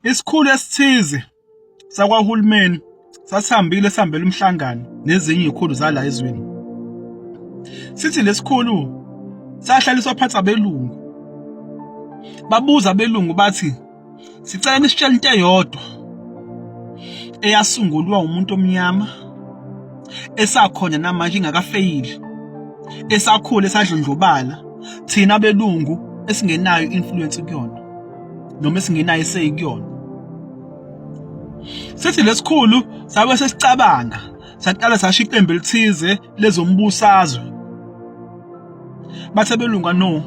Isikhulu esithize sakwahulumeni sasihambile sihambela umhlangano nezinye izikhulu zala ezweni. Sithi lesikhulu sahlaliswa phansi abelungu. Babuza abelungu bathi sicela nisitshele into eyodwa eyasungulwa umuntu omnyama esakhona namanje ingakafeyili esakhula esadlondlobala thina abelungu esingenayo influence kuyona noma esingenayo eseyi kuyona. Sithi lesikhulu sabe sesicabanga saqala sasho iqembu elithize lezombusazwe. Bathe belunga no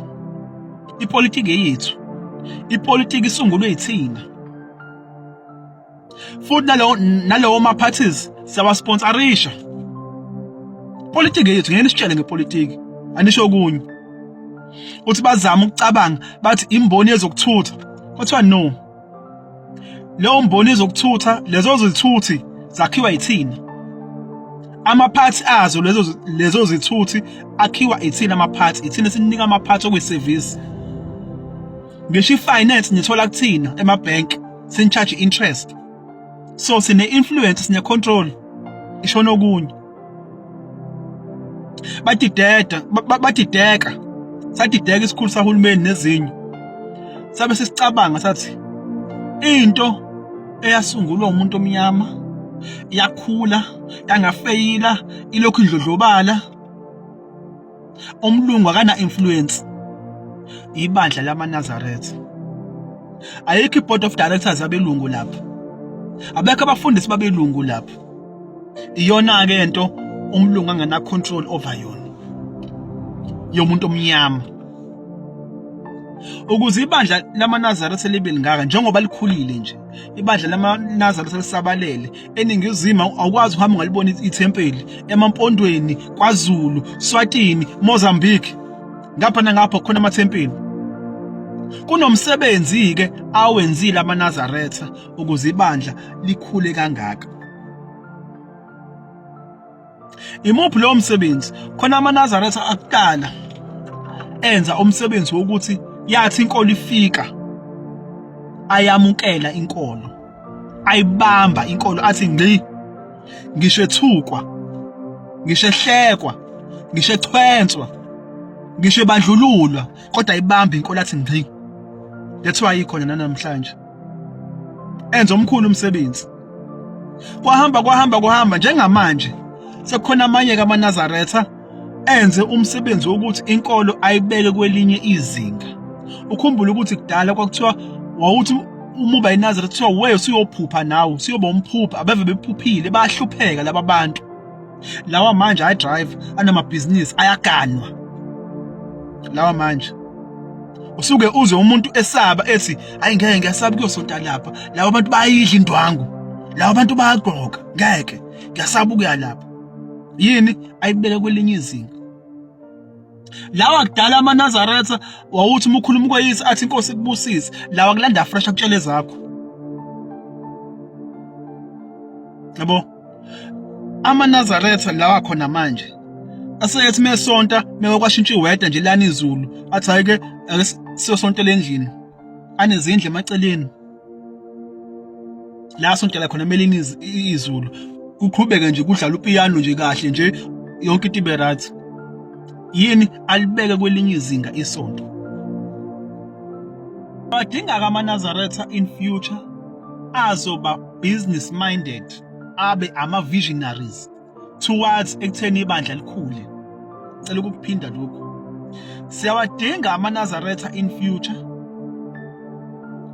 ipolitiki eyethu, ipolitiki isungulwe yithina futhi nalowo ma-parties siyawasponsorisha. Politiki yethu ngeke nisitshele ngepolitiki, anisho okunye. Uthi bazama ukucabanga bathi imboni yezokuthutha, kwathiwa no, leyo mboni yezokuthutha lezo zithuthi zakhiwa yithina, amaphathi azo lezo zithuthi akhiwa ithina, amaphathi ithina sinika amaphathi okuyisevisi. Ngisho i-finance nithola kuthina emabhenki, sini-charge interest, so sine-influence, sine-control. Ishona okunye badideda badideka sadideka isikhulu sahulumeni nezinye. Sabe sesicabanga sathi into eyasungulwa umuntu omnyama yakhula yangafeyila ilokhu idlodlobala, umlungu akana influence, ibandla lamaNazaretha. Ayikho i-board of directors abelungu lapha, abekho abafundisi babelungu lapha. Iyona ke into umlungu angena control over yona yomuntu omnyama. Ukuze ibandla lamaNazaretha libe lingaka njengoba likhulile nje, ibandla lamaNazaretha lisabalele eningizimu, awukwazi ukuhamba ungalibona ithempeli emaMpondweni, KwaZulu, Swatini, Mozambique, ngapha nangapha khona amathempeli. Kunomsebenzi ke awenzile amaNazaretha ukuze ibandla likhule kangaka. Imuphi lowo msebenzi? Khona amaNazaretha akuqala enza umsebenzi wokuthi yathi inkolo ifika ayamukela inkolo, ayibamba inkolo athi ngci, ngisho ethukwa, ngisho ehlekwa, ngisho echwenswa, ngisho ebandlululwa, kodwa ayibamba inkolo athi ngci. That's why ikhona nanamhlanje. Enza omkhulu umsebenzi. Kwahamba kwahamba kwahamba, njengamanje sekukhona amanye kamaNazaretha enze umsebenzi wokuthi inkolo ayibeke kwelinye izinga. Ukhumbule ukuthi kudala kwakuthiwa wawuthi uma uba iNazaretha kuthiwa we usuyophupha nawe, usuyoba umphupha. Abeve bephuphile, bayahlupheka laba bantu. Lawa manje ayadrive, anamabhizinisi, ayaganwa lawa manje. Usuke uzwe umuntu esaba ethi hayi ngeke ngiyasaba kuyosonta lapha, laba bantu bayidla indwangu, laba bantu bayagqoka, ngeke ngiyasaba ukuya lapha. Yini ayibeke kwelinye izinga. Lawa kudala amaNazaretha wawuthi uma ukhuluma kweyise athi inkosi ikubusise, lawa kulanda fresh akutshele ezakho. Yabo amaNazaretha lawa khona manje aseyethi mesonta meke kwashintsha iweda nje lana izulu, athi hayi ke ake siyosontela endlini, anezindlu emaceleni la sontela khona melini izulu, kuqhubeke nje kudlala upiyano nje kahle nje, yonke into ibe right. Yini alibeke kwelinye izinga isonto. Badinga amaNazaretha in future azoba business minded, abe ama visionaries towards ekutheni ibandla likhule. Cela ukuphinda lokhu, siyawadinga amaNazaretha in future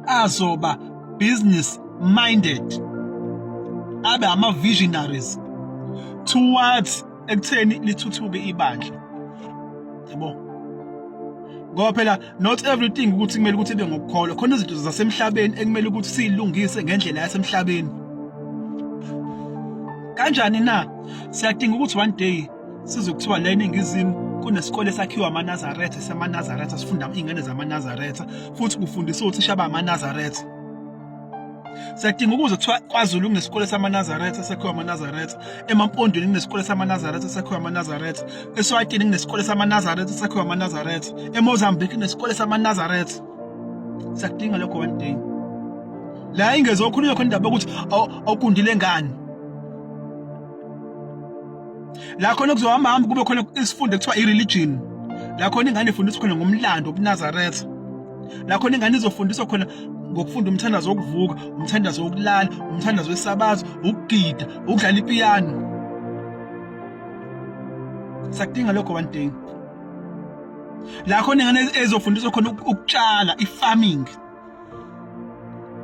azoba business minded, abe ama visionaries towards ekutheni lithuthuke ibandla. Yabo, ngoba phela not everything ukuthi kumele ukuthi ibe ngokukholwa, khona izinto zasemhlabeni ekumele ukuthi siyilungise ngendlela yasemhlabeni. Kanjani na? Siyadinga ukuthi one day sizokuthiwa la eningizimu kunesikole esakhiwa amaNazaretha, samaNazaretha, sifunda iy'ngane zamaNazaretha futhi kufundiswa othisha abamaNazaretha. Siyadinga ukuze kuthiwa KwaZulu kunesikole samaNazaretha sakhiwa amaNazaretha, emaMpondweni kunesikole samaNazaretha sakhiwa amaNazaretha, eSwatini kunesikole samaNazaretha sakhiwa amaNazaretha, eMozambique kunesikole samaNazaretha. Siyakudinga lokho one day. La ingezokhulunywa khona indaba yokuthi awukundile ngani. La khona kuzohamba hamba kube khona isifundo ekuthiwa i-religion. La khona ingane ifundiswa khona ngomlando wobuNazaretha. La khona ingane izofundiswa khona ngokufunda umthandazo wokuvuka, umthandazo wokulala, umthandazo wesabatha, ukugida, ukudlala ipiyano. Sakudinga lokho one day. La khona ingane ezofundiswa khona ukutshala, i-farming.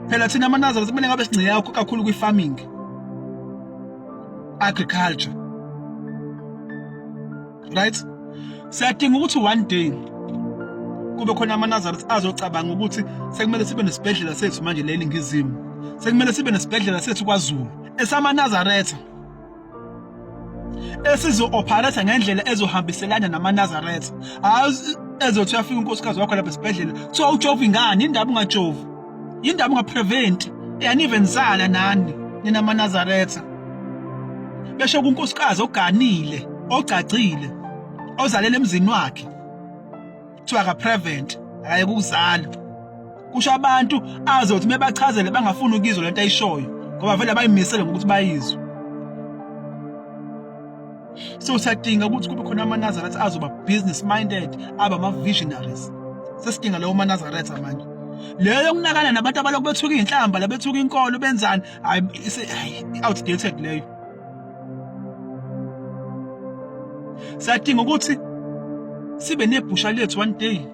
Phela thina amaNazaretha kumele ngabe sincika kakhulu kwi-farming, agriculture. Right? Siyadinga ukuthi one day kube khona amaNazaretha azocabanga ukuthi sekumele sibe nesibhedlela sethu manje la eNingizimu. Sekumele sibe nesibhedlela sethu kwaZulu esamaNazaretha. Esizo-operate ngendlela ezohambiselana namaNazaretha. Hayi ezothi uyafika unkosikazi wakho lapha esibhedlela kuthiwa ujova ingane, indaba ungajovi. Indaba ungaprevent. Yanive nizala nani nina maNazaretha. Besho kunkosikazi oganile, ogcagcile, ozalela emzini wakhe. Kuthiwa akaprevent, akayeke ukuzala. Kusho abantu azothi mebachazele bangafuni ukuyizwa lento ayishoyo ngoba vele abayimisele ngokuthi bayizwe. So siyadinga ukuthi kube khona amaNazaretha azoba business minded, aba ama-visionaries. Sesidinga lawo maNazaretha manje. Leyo yokunakana nabantu abalokhu bethuka iy'nhlamba la bethuka inkolo benzani, hayi i-outdated leyo. Siyadinga ukuthi sibe nebhusha lethu one day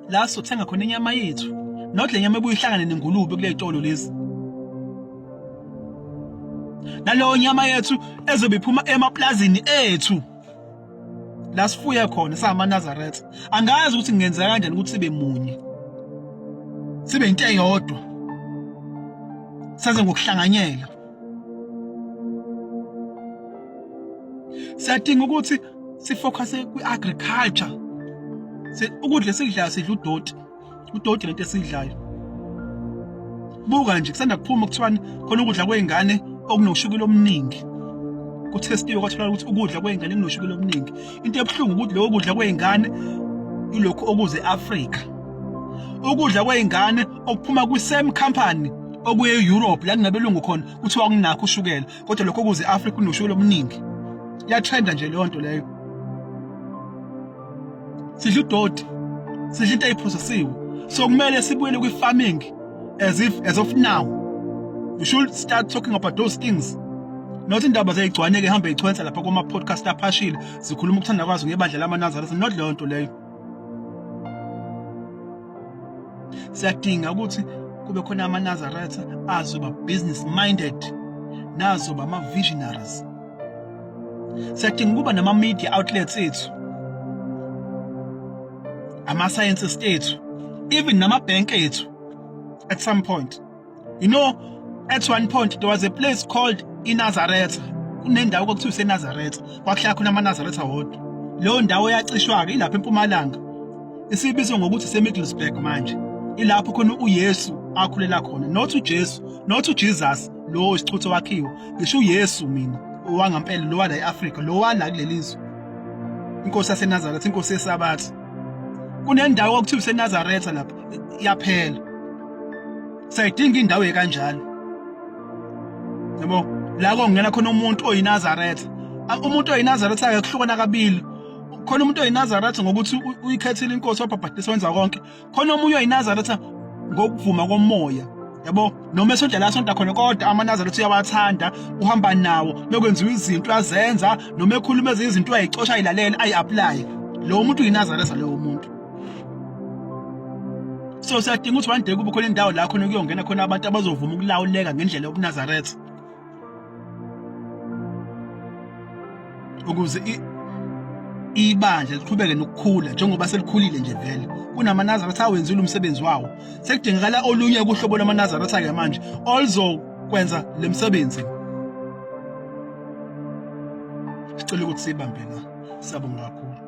la sothenga khona inyama yethu, not le nyama ebuye ihlangane nengulube kule y'tolo lezi. Naleyo nyama yethu ezobe iphuma emaplazini ethu la sifuye khona sangamaNazaretha. Angazi ukuthi kungenzeka kanjani ukuthi sibe munye, sibe into eyodwa, senze ngokuhlanganyela. Siyadinga ukuthi sifocuse kwi-agriculture. Ukudla esikudlayo sidla udoti, udoti lento esiyidlayo. Buka nje kusanda kuphuma kuthiwani khona ukudla kwey'ngane okunoshukela omningi. Kuthestiwe kwatholakala ukuthi ukudla kwey'ngane kunoshukela omningi. Into ebuhlungu ukuthi lokho kudla kwey'ngane ilokhu okuze e-Afrika. Ukudla kwey'ngane okuphuma kwi-same company okuye e-Europe la kunabelungu khona kuthiwa kunakho ushukela, kodwa lokho okuze e-Afrika kunoshukela omningi. Iyatrenda nje leyo nto leyo. Sidla udoti, sidla into eyiprocessiwe. So kumele sibuyele kwi-farming as if as of now. We should start talking about those things. Not indaba zeyigcwane ke hambe ichwensa lapha kuma podcast aphashile zikhuluma ukuthanda kwazo ngebandla lamaNazaretha, not leyo nto leyo. Siyadinga ukuthi kube khona amaNazaretha azoba business minded nazoba ama visionaries. Siyadinga ukuba nama media outlets ethu, ama scientists ethu, even nama bank ethu at some point. You know, at one point there was a place called iNazaretha. Kunendawo kwakuthiwa iseNazaretha, kwakuhlala khona amaNazaretha wodwa. Leyo ndawo yacishwa-ke ilapha eMpumalanga. Isibizwa ngokuthi iseMiddlesburg manje. Ilapho khona uYesu akhulela khona, not uJesu, not uJesus lo isichutho wakhiwe. Ngisho uYesu mina owangampela lo wala e-Afrika, lo wala kuleli zwe. Inkosi yaseNazaretha, inkosi yeSabatha. Kunendawo okuthiwa iseNazaretha lapha, iyaphela. Sayidinga indawo ekanjalo. Yabo, la kongena khona umuntu oyiNazaretha. Umuntu oyiNazaretha ake kuhlukana kabili. Khona umuntu oyiNazaretha ngokuthi uyikhethile inkosi wabhabhadisa wenza konke. Khona omunye oyiNazaretha ngokuvuma komoya. Yabo, noma esonta la sonta khona kodwa amaNazaretha uyawathanda, uhamba nawo, mekwenziwa izinto azenza, noma ekhuluma ezinye izinto uyayicosha ayilalele, ayi-apply. Lo muntu uyiNazaretha lowo muntu. So siyadinga ukuthi one day kube khona indawo la khona kuyongena khona abantu abazovuma ukulawuleka ngendlela yobuNazaretha. Ukuze ibandla liqhubeke nokukhula njengoba selikhulile nje vele. KunamaNazaretha awenzile umsebenzi wawo. Sekudingakala olunye kuhlobo lwamaNazaretha ke manje oluzokwenza le msebenzi. Sicela ukuthi sibambe la. Siyabonga kakhulu.